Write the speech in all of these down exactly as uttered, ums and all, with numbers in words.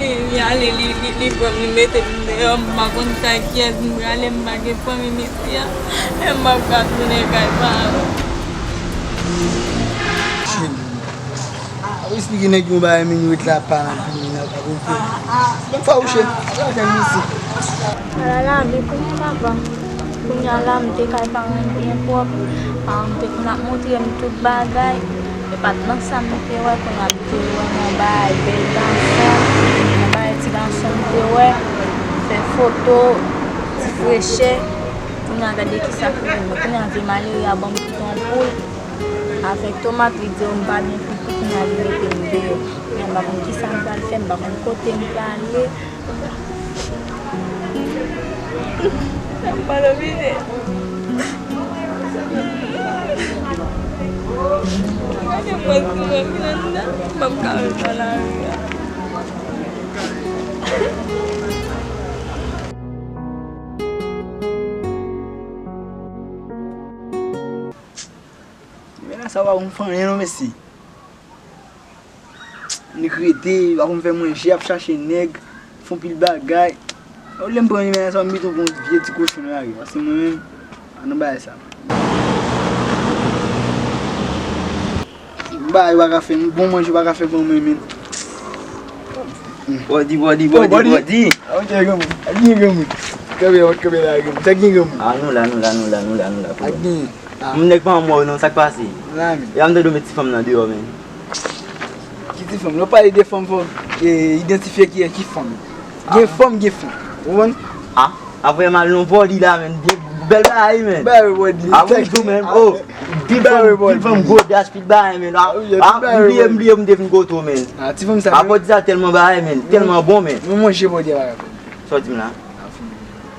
Li, li ale, li, li, li pran m, li mete m deyò, m pa konn kay kiyès m prale, m pa gen fanmi m isi a. E m p ap ka tounen kay paran m. Cheri, ou esplike nèg yon bagay, men nou ret la ap pale anpil, men n ap rakonte. Bon, fawouche, al atann m isi. Alala, men konnen papa. Kounye a la, m te kay paran m byen pwòp. Paran m te konn ap montre m tout bagay. E pa t nan sa m te wè, kounye a m te wè m yon bagay bèl gason, yon bagay ti gason m te wè, fè foto, ti frechè. Kounye a gade kisa k rive m. Kounye a vye malere a ban m piton poul. Avèk tomat, li di m pa byen fouti, kounye a li mete m deyò. Kounye a m pa konn kisa m pral fè, m pa konn kote m prale. M pral oblije. Gade pòz ki mwen vin anndan, m p ap ka ret nan lari a. Menaj sa pa konn fè anyen non, mesye. Nèg rete, pa konn fè manje, ap chache nèg, fè yon pil bagay. Olye m pran menaj sa, m mete pou yon vye ti kochon nan lari, paske mwen menm, pa nan bagay sa. Bagay yo pa ka fè, m bon manje yo pa ka fè ban mwen, men. Bòdi, bòdi, bòdi, bòdi. A, ok, granmoun. Ak gen granmoun. Kanpe, kanpe la, granmoun. Sa gen granmoun. A, nou la, nou la, nou la, nou la, nou la, pou nou. Ak gen. Moun nèg pa anmò non, sa k pase? E a m tande w met ti fanm nan deyò, men. Ki ti fanm? Lè w pale de fanm, fò w, e, idantifye ki, ki fanm. Gen fanm, gen fanm. Ou konprann? A, apre m al nan bòdi la, men. Bèl bagay, men. Bèl bòdi. A, bonjou, men. O, pil fanm, pil fanm gwo das, pil bagay, men. A, m bliye, m bliye, m te vin kote w, men. A, ti fanm sa. A, bòdi sa tèlman bagay, men. Tèlman bon, men. Mwen manje bòdi a bagay. Sa w di m la?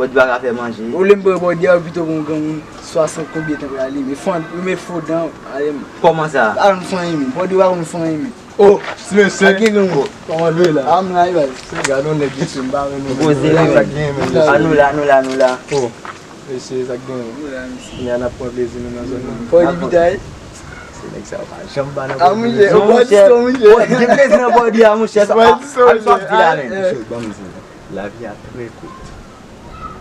Bòdi pa ka fè manje. Olye m pran bòdi a, ou pito pran yon granmoun swasant konbyen tan pou l ale. Men fò, men fo dan, ale m. Kòman sa? Pa konn fè anyen, men. Bòdi pa konn fè anyen, men. O, ti mesye. Ak gen granmoun. Kòman nou ye la? A, m la, e bay. Se gade yon nèg, mesye, m pa renmen. Poze, men. Sa k gen, men, mesye? A, nou la, nou la, nou la. O, mesye, sa k gen? Nou la, mesye. Kounye a n ap pran plezi nou nan zòn nan. Fò di pita, wi. Se nèg sa yo pa janm ba nan bòdi. A, monchè, ou pa di sa, monchè. Bòdi, gen plezi nan bòdi a, monchè. Sa, a, al sòti la, men. Mesye, ban m di nou. Lavi a trè kout.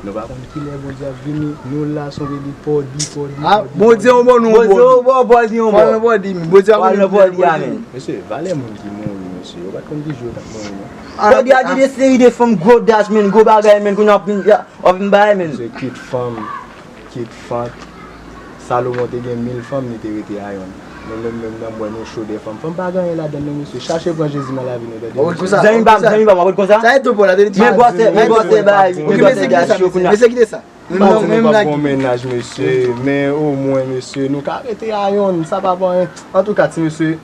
Nou pa konn kilè Bondye ap vini. Nou la, se yon peyi pòdi, pòdi, pòdi. Bondye yon bò, nou yon pòdi. Bondye yon bò, pòdi yon bò. Pral nan pòdi, men Bondye ap vini. Pral nan pòdi a, men. Mesye, valè moun ki mouri, Mesye, yo pa t konn ki jou yo t ap manje, non. Kòd a di de seri de fanm gwo daj, men, gwo bagay, men, kounye a w ap vin, w ap vin bay, men. Mesye, kit fanm, kit fant. Salomon te gen mil fanm, li te rete a yonn. Nou menm, menm nan mwen, nou cho de fanm. Fanm pa gen anyen ladan l, non, mesye. Chache pran Jezi nan lavi nou, tande, mesye. Zanmi pa m, zanmi pa m, w ap ret konsa? Sa e tou pòl la, te di. Men gwosè, men gwosè bay, men gwosè daj yo kounye a. Mesye, kite sa. M pa di nou p ap gon mennaj, mesye, men omwen, mesye, nou ka rete a yonn, sa p ap anyen. Antouka, ti mesye,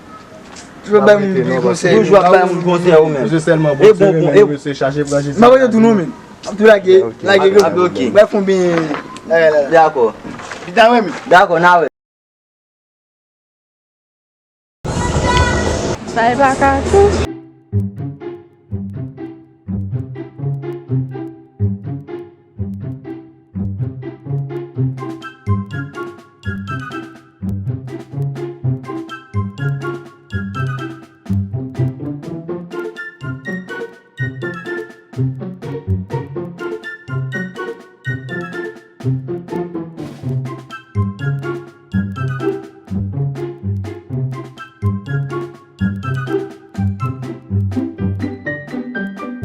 toujou bay moun konsèy. Toujou ap bay moun konsèy ou menm. Mesye, sèlman Bondye renmen nou, mesye, chache pran Jezi. M ap rete tou non, men. M ap tou lage, lage gwo. Brèf, on byen, lage la. Dakò. Pita wè, men. Dakò, n a wè. Sa e pa ka tou.